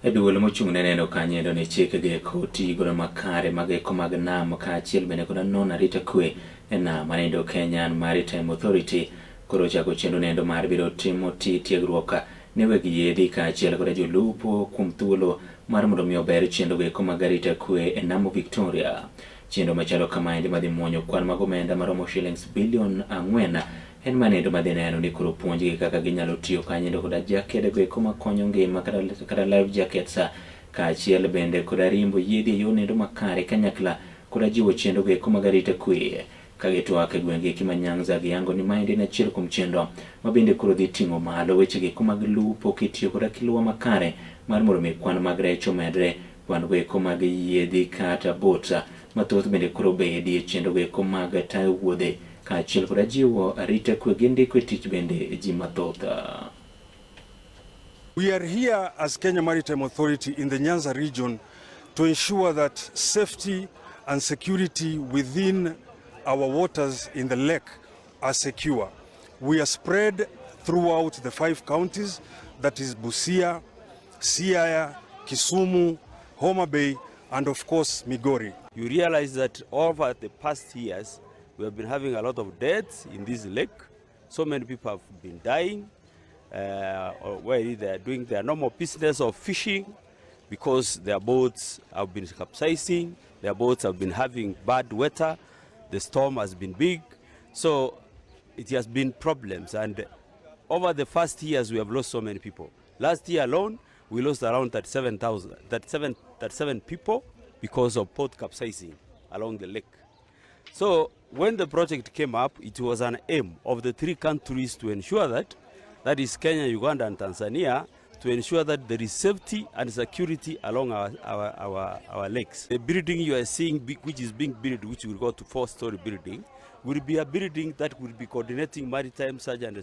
E duol mochung' ne neno kanyendo ni chike gi eko tigodo makare mag eko mag nam kaachiel bende koda nono arita kwe e nam manendo Kenyan Maritime Authority koro ochako chenro nendo mar biro timo tiegruok ne weg yiedhi kaachiel koda jolupo kuom thuolo mar mondo mi ober chenro go eko mag arita kwe e nam Victoria. Chenro machalo kamaendi madhi muonyo kwan mag omenda maromo shillings bilion 4 en manendo madhi neno ni koro puonjgi kaka ginyalo tiyo kanyendo koda jacket go eko makonyo ngima kata life jackets, kaachiel bende koda riembo yiedhi e yo nendo makare kanyakla koda jiwo chenro go eko mag arita kwe. Ka gitwak e gwenge eki ma Nyanza, giyango ni maendi en achiel kuom chenro ma bende koro dhi ting'o malo weche go eko mag lupo kitiyo koda kiluwa makare mar mondo mi kwan mag rech omedre, kwan go eko mag yiedhi kata boats mathoth bende koro bedi e chenro go eko mag tayo wuodhe kaachiel koda jiwo arita kwe gi ndiko e tich bende ji mathoth. We are here as Kenya Maritime Authority in the Nyanza region to ensure that safety and security within our waters in the lake are secure. We are spread throughout the five counties, that is Busia, Siaya, Kisumu, Homa Bay, and of course Migori. You realize that over the past years, we have been having a lot of deaths in this lake. So many people have been dying, or where they are doing their normal business of fishing because their boats have been capsizing, their boats have been having bad weather, the storm has been big. So it has been problems. And over the first years, we have lost so many people. Last year alone, we lost around 37,000, 37 people because of boat capsizing along the lake. So when the project came up, it was an aim of the three countries to ensure that, that is Kenya, Uganda, and Tanzania, to ensure that there is safety and security along our lakes. The building you are seeing, which is being built, which will go to four-story building, will be a building that will be coordinating maritime search and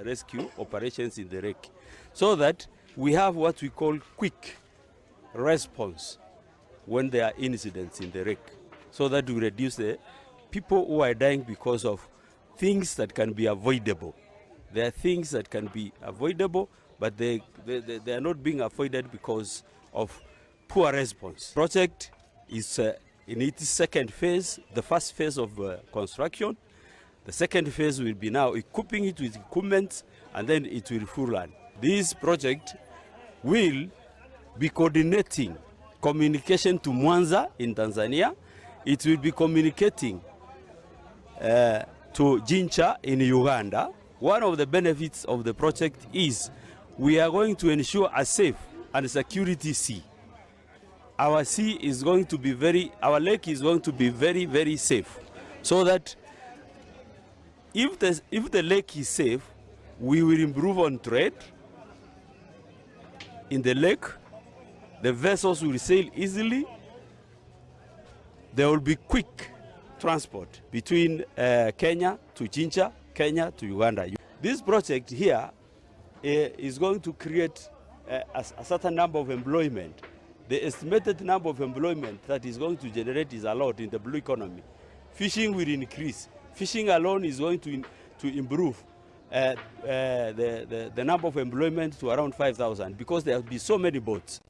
rescue operations in the lake, so that we have what we call quick response when there are incidents in the lake, so that we reduce the people who are dying because of things that can be avoidable. There are things that can be avoidable, but they are not being avoided because of poor response. Project is in its second phase, the first phase of construction. The second phase will be now equipping it with equipment, and then it will full run. This project will be coordinating communication to Mwanza in Tanzania. It will be communicating to Jinja in Uganda. One of the benefits of the project is we are going to ensure a safe and security sea. Our sea is going to be very, our lake is going to be very, very safe. So that if the lake is safe, we will improve on trade in the lake. The vessels will sail easily. There will be quick transport between Kenya to Jinja, Kenya to Uganda. This project here is going to create a certain number of employment. The estimated number of employment that is going to generate is a lot in the blue economy. Fishing will increase. Fishing alone is going to improve the number of employment to around 5,000 because there will be so many boats.